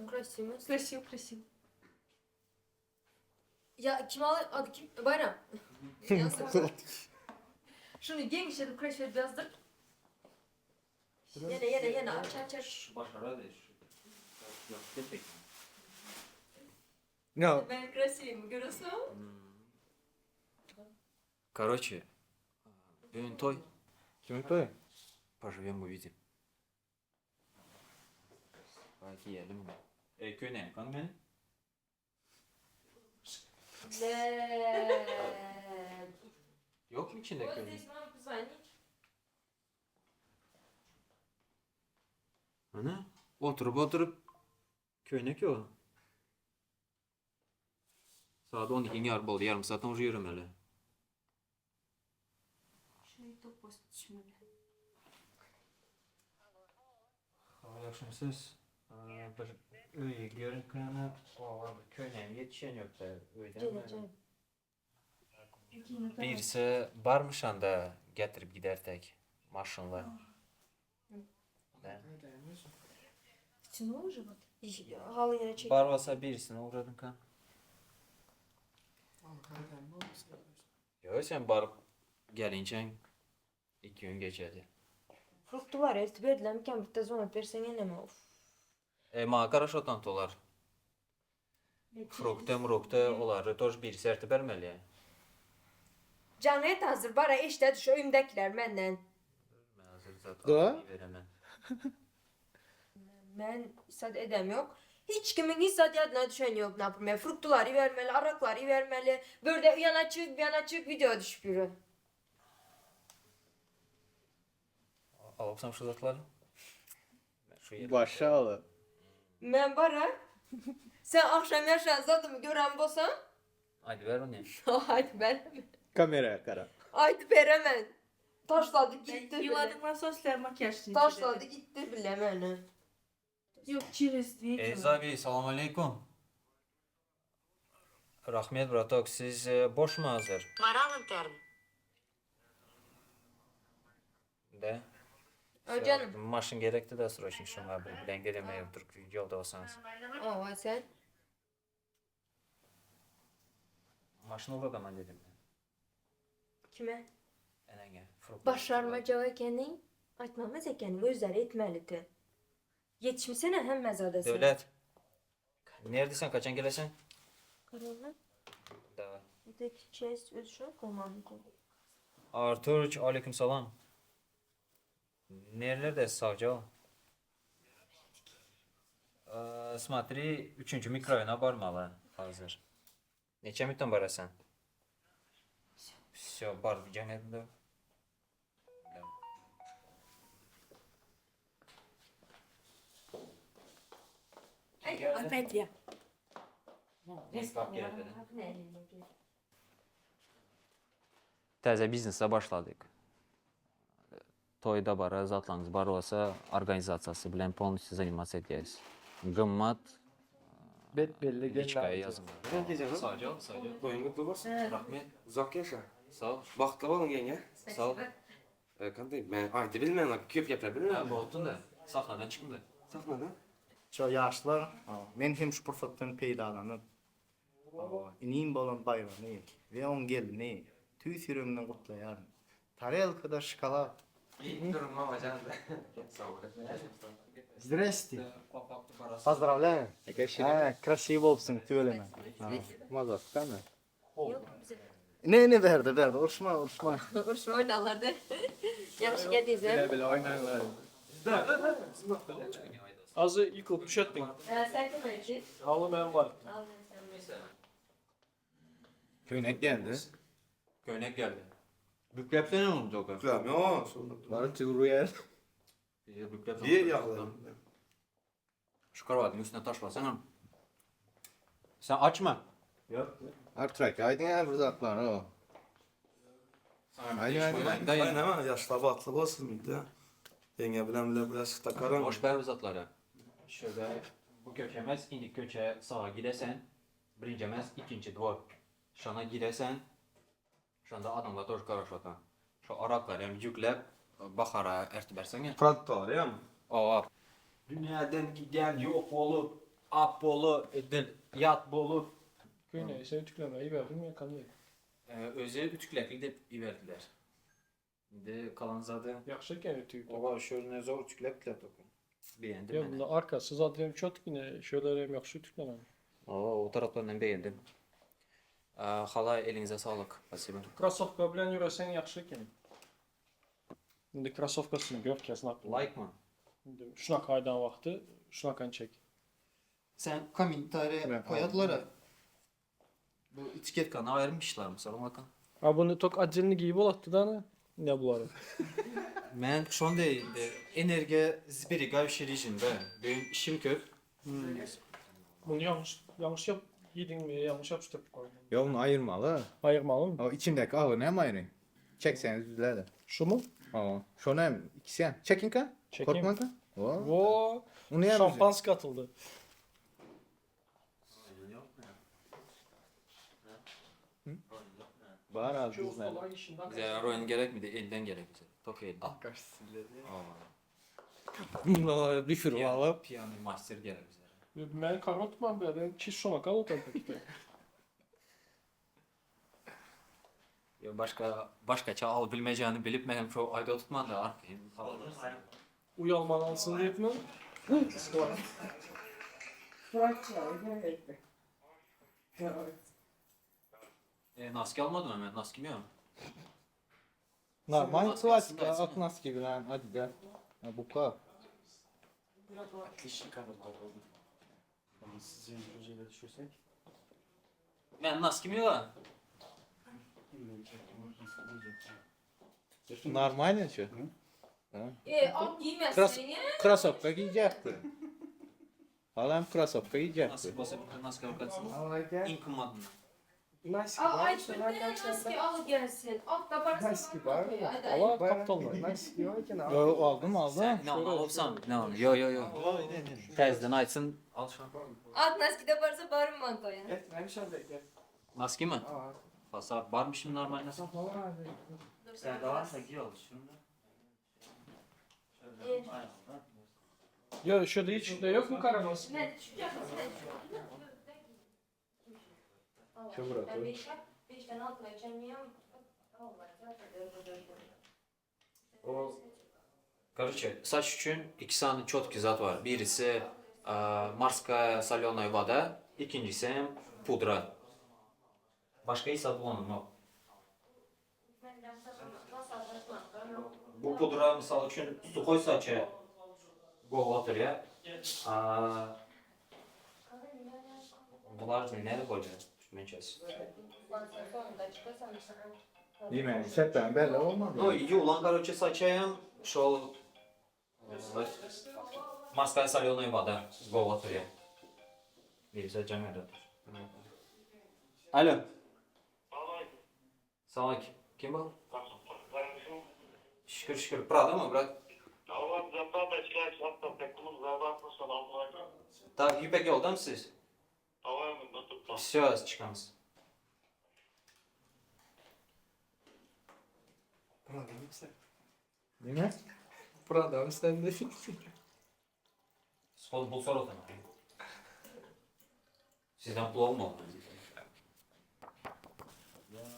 Krasiwo. Krasiwo, krasiwo. Ya kim al adı kim? Bayram. Şunu genişletip krasiwo yazdır. Ýene ýene ýene aç aç aç. Şu başara de şu. Yok No. Ben krasivim görüyorsun. Короче, bugün toy. Kimin toýy? Поживем увидим. Belki yiyelim mi? E köne kan men. Ne? Yok mu içinde Вот köne? здесь мама позвонить. Ana oturup oturup köýnek ýok. Saat 12-niň ýary boldy, ýarym saatdan uje ýöremeli. Şunu top post düşmeli. Ýagşy siz? Bir öýe görünkäne owa bir köýnegim ýetişen ýok da öýden. Birisi barmyş anda getirip gidertek maşynla. Da. Втянула живот? Haly ýene çek. Bar bolsa birisini ugradymka. Ýok sen baryp gelinçäň 2 gün geçedi. Fruktular eltip berdilermiken bitte zvonat berseň eneme. Of. E maňa garaşotan olar. Frukta, mrukta olary тоже birisi ertip bermeli. Can et hazır bara eşde şu öýümdäkiler menden. Men hazır zat Da? alyp beremen. Men sad edem yok. Hiç kimin hiç zat ýadyna düşen yok naprimер. Fruktulary bermeli, araklary bermeli. Börde ýana çyk, ýana çyk video düşüp ýörün. Alypsam şu zatlary. Men şu ýerde. Başa aly. Men bara sen akşam yaşan zatymy gören bolsaň Aýdyber ony. Aýdyp beremen. Kameraya gara. Aýdyp beremen. Taşlady gitdi bile. Yıladıktan sonra sizler makyaj Taşlady gitdi bile meni. Yok через две. Eziz abi, salam aleýkum. Rahmet bratok, siz boşmy hazır? Maral intern. De. Ö canım. Maşyn gerekdi da sroçny şoňa bir bilen gelemey oturyp ýolda bolsaňyz. Owa sen. Maşyn ugradaman dedim. Kime? Eneňe. Frukta. Başarmajak ekeniň, aýtmamaz ekeniň, özleri etmelidi. Ýetişmisene hemme zada sen. Döwlet. Nirde sen, kaçan gelesen? Garala. Da. Вот эти часть ösüşen komanda. Artur, aleyküm salam. Nerelerde sagja ol? Ee, Смотри, üçünji mikroraýona barmaly hazır. Neçe minutdan barasan? Всё, bar, jaň edin-de. Опять я. Täze biznese başladyk. Toýda bara zatlaryňyz bar bolsa, organizasiýasy bilen polностью заниматься edýäris. Gymmat Bet belli liçkaya ýazyň. Ben diyeceğim. Sagja ol, sagja ol. Toýuň gutly bolsun. Rahmet. Uzak ýaşa. Sag ol. Bagtly boluň ýeňňe. Sag ol. Kanday men aýdy bilmän, köp gepler bilmän. Ha, bolupdyn-da. Sahnadan çykdy. Sahnada. Şo ýaşlar, men hem şu pursatdan peýdalanyp, inim bolan Baýramy we oň gelnini tüýs ýüregimden gutlaýaryn. Tarelkada şokolad. Iýip duruň mamajan. Zdrasti. Pozdrawlýaýyn. Hä, krasiw bolupsyň tüweleme. Mazasy gany. Ne ne bärde bärde uruşma uruşma. Uruşma oýnarlardy. Ýagşy geldiňiz. Bile oýnarlar. Azı yıkılıp düşettin. Sen kim önce? Halı men var. Köýnek geldi. Köýnek geldi. Bükläpsene ony doga. Kılam ýok, şonda. Baryp çygyr Bükläp. Bir ýaglaýyn. Şu krowatyň üstüne taşlasana. Sen açma. Artrak aýdyň ýa bir zatlar o. Aýdyň aýdyň. Daýy. Aýna hemen ýaşlar bagtly bolsun diýdi. Ýeňňe bilen bile biraz takaram. Boş ver bu zatları. Şöyle bu köçemez, indi köçe sağa gidesen, birinci emez, ikinci dvor. Şana giresen, şanda adamlar тоже garaşatan. Şu araklar hem yüklep, bahara ertip bersen ya. Frontlar ýa. Aa. Dünýäden giden ýok bolup. Apollo edil ýat bolup. Köýnegi sen ütüklemä iberdiňmi ýa kanday? Özi ütüklekli dep iberdiler. Indi kalan zady. Ýagşy eken ütügi. Oba şöyle zor ütüklepdiler toka. Begendim Ýa men. bunda arkasy zat hem çotki şöyle hem ýagşy ütüklenen. Oba o taraplaryndan begendim. Hala eliňize saglyk. Spasibo. Krossowka bilen ýöreseň ýagşy eken. Indi krossowkasyny görkezsin aklyma. Laýkmy? Indi şunaka aýdan wagty şunakany çek. Sen kommentariýa koýadylara. Bu etiketkany aýyrmyşlarmy soraň bakan. A buny tok otdelny giýip bolatdy da ana. Ne bulary. Men şony deý indi energiýa sberigaýuşi režimde. Bu gün işim köp. Muny ýalňyş ýalňyş ýap giýdiňmi ýalňyş ýapyşdyryp goýduň. Ýok muny aýyrmaly. Aýyrmalymy? O içindäki agy näme aýryň? Çekseňiz düzlädi. Şumy? Hawa. Şony hem ikisi hem. Çekiňka. Çekeyim. Korkmaňka. Wo. Wo. Muny hem Şampanski atyldy. Bar az düzlädi. Bize roýun gerekmidi elden gerek bize. Tok elden. Bunları düşürüp alyp. Piýany master gerek bize. Men karotman bäri çiş şonaka alyp oturdum. Ýok başga başgaça alyp bilmejegini bilip menem şo aýda tutman-da arkaýyn alyp. Uýalman alsyn diýipmi? E naski almadym men naskim ýok. Normal Naski klasik aslında at naski bilen hadi gel. Ha, buka. Men naskim ýok. Normal şu. E, at giýmezsin Kras ýa. Krasopka giýjekdi. Halam krasopka giýjekdi. Naski bolsa bir naski alyp gaçsyn. Iň gymmatyndan. A aýt bir naski al gelsin. At da barsa bar. Ala kaptallar. Yo aldım aldım. Sen ne alsam ne al? Yo yo yo. Täzeden aýtsyn. Al şunu. At naski de barsa barym mantoýa. Naski mi? Fasa barmışım normal naski. Sen de varsa giy al şunu. Ýa şurada hiç de ýokmy kara naski? Ne düşecek? Şu Ben beş, beşten altına içemiyorum. Allah zaten O Короче, saç üçin iki sany çotki zat bar. Birisi morskaya solyonaýa woda, ikinjisi hem pudra. Başga hiç zat ulanylmak. Bu pudra mysal üçin suhoý saçy gowy oturýar. Bular näde bolýar türkmençesi? Diýme, setden belli olmadı. No, ýuwlan короче saçy hem şol morskaya solyonaýa woda gowy oturýar. Birisi jaň edip. Alo. Salam Kim bu? Şükür şükür. Prada mı brat? Tak Ýüpek ýolda mı siz? Все, çykamyz. Diýme. Prada sen de. Skol bul sor otan. Sizden pul olmalı.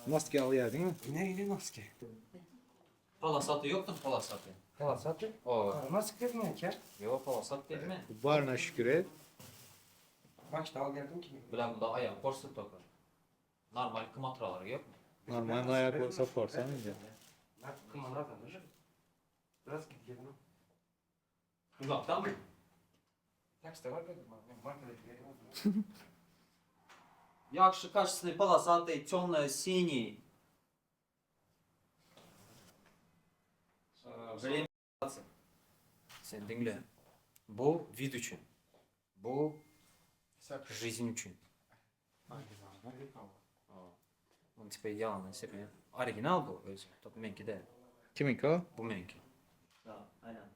Maske alýardyň mı? Ne maske? Palasatı yoktu mu palasatı? Palasatı? O. Maske dedim ya. Yok palasat dedi mi? Baryna şükür et. Bak dal geldim ki. Bilen bu da ayağım korsa topu. Normal kımatraları yok mu? Normal ayak bolsa korsan indi. Biraz git geldim. Uzaktan mı? Taksi var dedim. Marka Yakşı karşısında palasatı, темно синий. Время Sen dinle. Bu vid üçin. Bu жизнь üçin. Onu tipe yalan sepme. Original bu özü. Top menki de. Kiminki o? Bu menki. Aynen.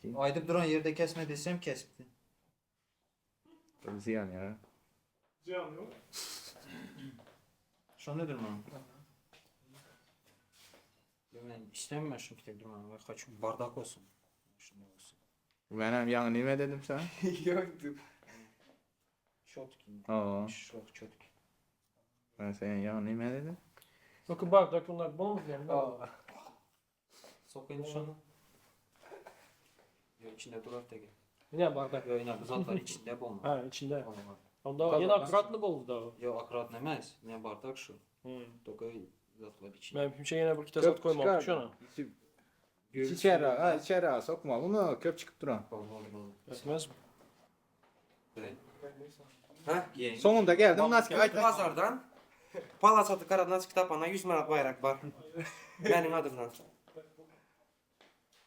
Aýdyp duran ýerde kesme desem kesipdi. Ziyan ya. Ziyan ýok. Şony durman. Men istemem şunu tek durman. Ben kaç bardak olsun. Şunu olsun. Menem ýaňy nime dedim saňa? Ýok. Çotki. Hawa. Şok çotki. Ben sen ýaňy nime dedim? Только bardak bunlar bolmaz yani. Sokayım şunu. Yo içinde durar tege. Ne bardak? Yo yine bu zatlar içinde bolmaz. Ha içinde. Olmaz. Onda yine akkuratlı boldy da. Yo akkurat nemez. Ne bardak şu. Hmm. Toka zatlar içinde. Ben kimse yine bir kitap zat koymam şuna. İçeri, ha içeri sokma bunu köp çykyp duran. Bol bol bol. Etmez mi? Ha? Sonunda geldim nasıl ayt. Bazardan Palasatı Karadan kitapxana 100 manat bayrak var. Benim adımdan.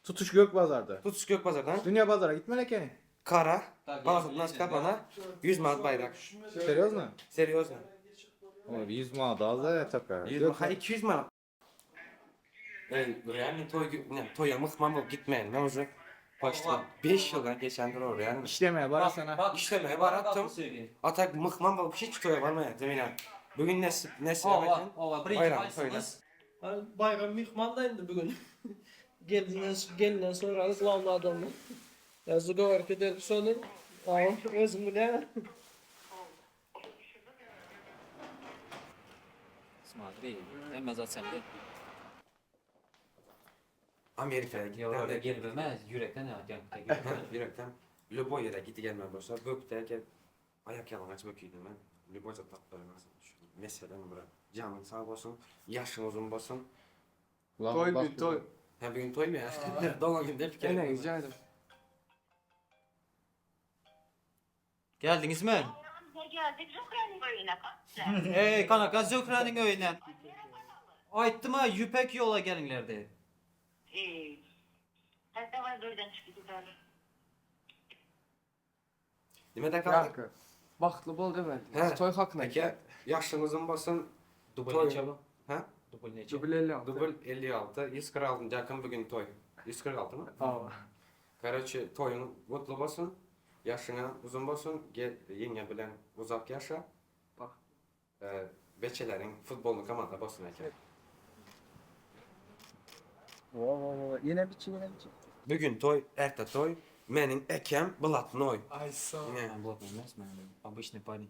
Tutuş gök bazarda. Tutuş Gök Bazardan Dünya bazara gitmeli ekeni. Kara Palasatı kitapxana 100 manat bayrak. Serýozno? Seriously. O 100 manat az da tapar. 100 manat, ha 200 manat. Ey, реально toy ne toya mıhman bolup gitmeyin. Ben уже почти 5 yıldan geçendir o реально. İşlemeye barasana. İşlemeye barattım. Atak mıhman bolup hiç toya barmayan Zemina. Bugün nasip nasip Ova, ova, birinci Bayram, kaysınız? Bayram mihman da indi bugün. Geldiğinden, gelinden sonra glavny adamı. Ya zagovarka edip sonra özüm bile. Смотри, hemme zat sende. Amerika'ya Yo öyle gittim. gel bilmez, yürekten ya, gel. Yürekten. Любой yere gidi gelme bolsa bökte gel. Ayak yalanaç böküydüm ben. Любой zat taplarım. Mesela bırak. Canın sağ olsun, yaşın uzun olsun. Toy bir toy. Ha bugün toy mu ya? Doğum günü de bir kere. rica ederim. Geldiniz mi? Geldik Zuhra'nın köyüne kalktı. Ey kanaka Zöhre'nin öyüne. Aytdım ha Yüpek yola gelinlerdi. Ee, hadi davay köyden çıktı gidelim. Nimeden kaldık? Baxtlı bol demedi. He. Toy hakkına. Peki yaşın uzun olsun. Dubl Toy. neçe bu? Ha? Dubl neçe? Dubl 56. Dubl 56, 146 yakın bugün toy. 146 mı? Aa. Короче, toyun mutlu olsun. Yaşına uzun olsun. Gel yenge bilen uzak yaşa. Bak. Ee, beçelerin futbolunu komanda olsun eke. Yine biçi yine biçi. Bugün toy, erte toy. Menin ekem blatnoy. Ay sağ ol. Ne? Ben blok olmaz mı? Обычный парень.